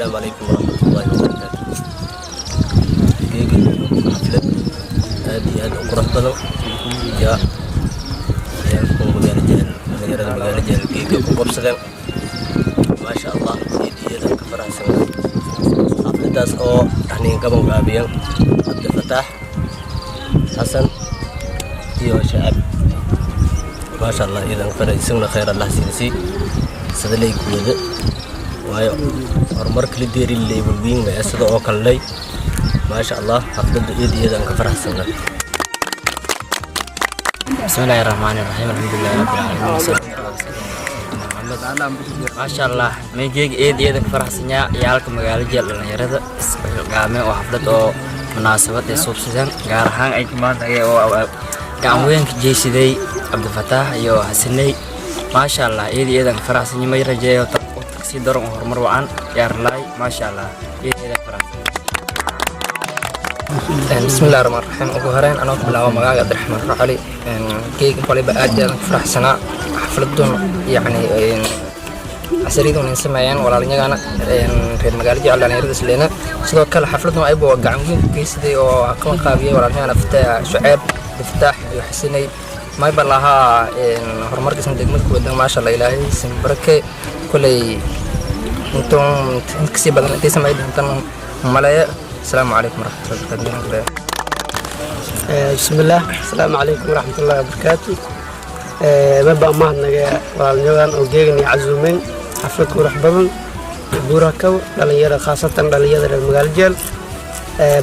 Asalaamu calaykum waraxmatullaahi wabarakaatu. Geegi xaflad aad iyo aad u qurux badan yaa ciyaalka magaalo jecel, dhalinyarada magaalo jecel geega ku qabsadeen. Maasha Allah, aad iyo aad ka faraxsan xafladaas oo yani gaban gaabiyeen Cabdifataax Xasan iyo Shacab. Maasha Allah, iyadan faraysagna khayr Allah siinsi sida lay kuwada, waayo horumar kala deeri leebel weyn ma sida oo kale lay. Maasha Allah, xafladda iyada iyadan ka faraxsana. بسم الله الرحمن الرحيم، الحمد لله رب العالمين، والصلاة والسلام على محمد. Maasha Allah, maygeega eed eedan ka faraxsanyaa ciyaalka magaalo jeel dhalinyarada isxilqaameen oo xaflad oo munaasabad ay suubsadeen, gaar ahaan ay maanta oo gacan weyn ka jeysaday Cabdifataax iyo Xasaney. Maasha Allah, eed eedan ka faraxsanya. May rajeeyo kasii daran oo horumar wacan yaarlaay. Maasha Allah, eed eedan ka faraxsan. Bismillahi raxmaan raxiim. Ugu horeyn, anoo ku bilaabo magacaaga Cabdiraxmaan Racali, geega qoliba aad iyo aad ku faraxsanaa xafladun, yacni casariidun in sameeyeen walaalnyagana reer magaalo jecel dhalinyarada isleena. Sidoo kale xafladun ayba waa gacan weyn ku geysaday oo qaban qaabiyey walaalnyagana Shuceeb, Cabdifataax iyo Xasaney. Mayba lahaa horumarkiisna degmada ku wadan. Maasha Allah, Ilaahay simbarake. Koley intuun in kasii badan intay samey doontan maleeya. Asalaamu calaykum waraxmatullahi wabarakaatu. Bismillaah, asalaamu calaykum waraxmatullahi wabarakaatu. Maba mahadnaga walaalnyadan oo geegan iyo casuumeyn xaflad qurux badan Buurakaw dhalinyara, khaasatan dhalinyarada reer magaalo jeel.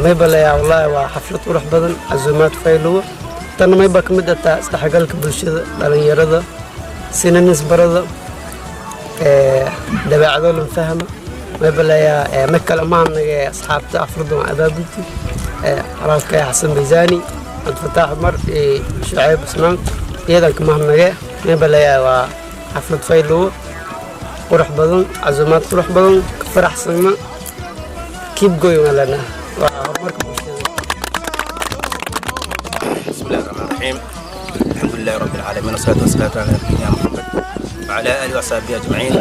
Mayba leeyaa wallaahi waa xaflad qurux badan, casuumaad faylowo. Tanna mayba ka mid ataa isdhexgalka bulshada dhalinyarada, sinanisbarada dabeecado lan fahma. Mayba leeyaa ma kale mahadnaga asxaabta xafladan abaabulti, walaalkay Xasan Baysaani, Cabdifataax Cumar iyo Shucayb Cusmaan, iyadan ka mahadnage. Mayba leeyahay waa xaflad faylowo qurux badan, casuumaad qurux badan, ka faraxsanna. Keep going alana, waa horumarka bulshada. بسم الله الرحمن الرحيم، الحمد لله رب العالمين، والصلاة والسلام على نبينا محمد وعلى آله وصحبه أجمعين.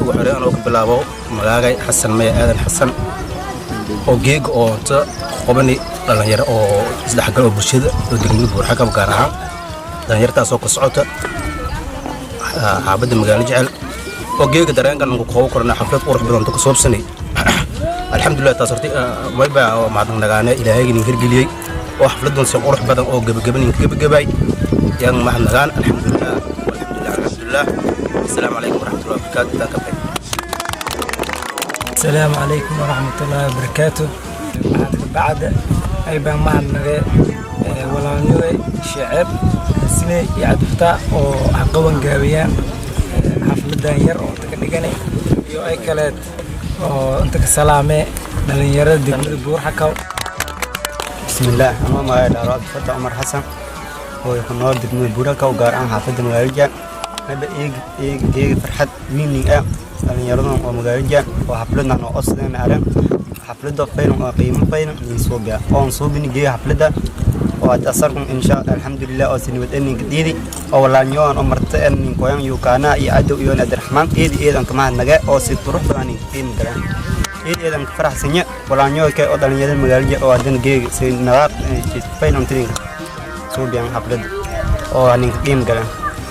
Ugu horreyn, anoo ka bilaabo magaagay Xasan Maya Aadan Xasan, oo geeg oo inta qobani dhalinyaro oo isdhexgal oo bulshada oo degmada Buurxakab, gaar ahaan dhalinyartaasoo ka socota xaafadda magaalo jecel, oo geega dareenkan ku qoobo korna xaflad qurux badan ka soobsanay. Alxamdulilah, taas horta mayba mahadnaqnagaane Ilaahayga nin hirgeliyey oo xafladan si qurux badan oo gebagaban ninka gebagabay yaan mahadnagaan. Alxamdulilah, alxamdulilah, alxamdulilah. Asalaamu calaykum waraxmatullahi wabarakaatu. Intaan ka baxay. Asalaamu calaykum waraxmatullaahi wabarakaatu. Maxaad ka bacda ay baan mahadnaqe walaalnimada Shaceeb, Xasine iyo Cabdifataax oo qaban gaabiyaan xafladan yar oo inta ka dhiganay, iyo ay kaleed oo inta ka salaamee dhalinyarada degmada Buurxakaw. Bismillaah, anoo magaca dhaaro Cabdifataax Cumar Xasan oo ku nool degmada Buurakaw, gaar ahaan xaafadda Magaalo mayba eeg eeg geega farxad wiining ah dhalinyaradan oo magaalo oo xafladan oo codsadeen arrin xaflada faylan oo qiimo faylan in suubiya oo suubini geega xaflada oo ad asarkun insha alxamdulilah oo sinibad eninka diidi oo walaalnyoan oo marta enin koyan yukaana iyo Cadow iyo Abdiraxmaan. Eedi eedan kama hadnaga oo si qurux badan ninka qiimo galaan. Eedi eedan ka faraxsanya walaalnyoka oo dhalinyarada magaalada oo haddana geega si nadaar faylan tirinka suubiyan xaflada oo ninka qiimo galaan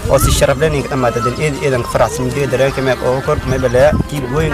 oo si sharaf leh ninka dhamaata. Eedi eedan ka faraxsanya geega dareenka meeq oo kor maybalaya keep going.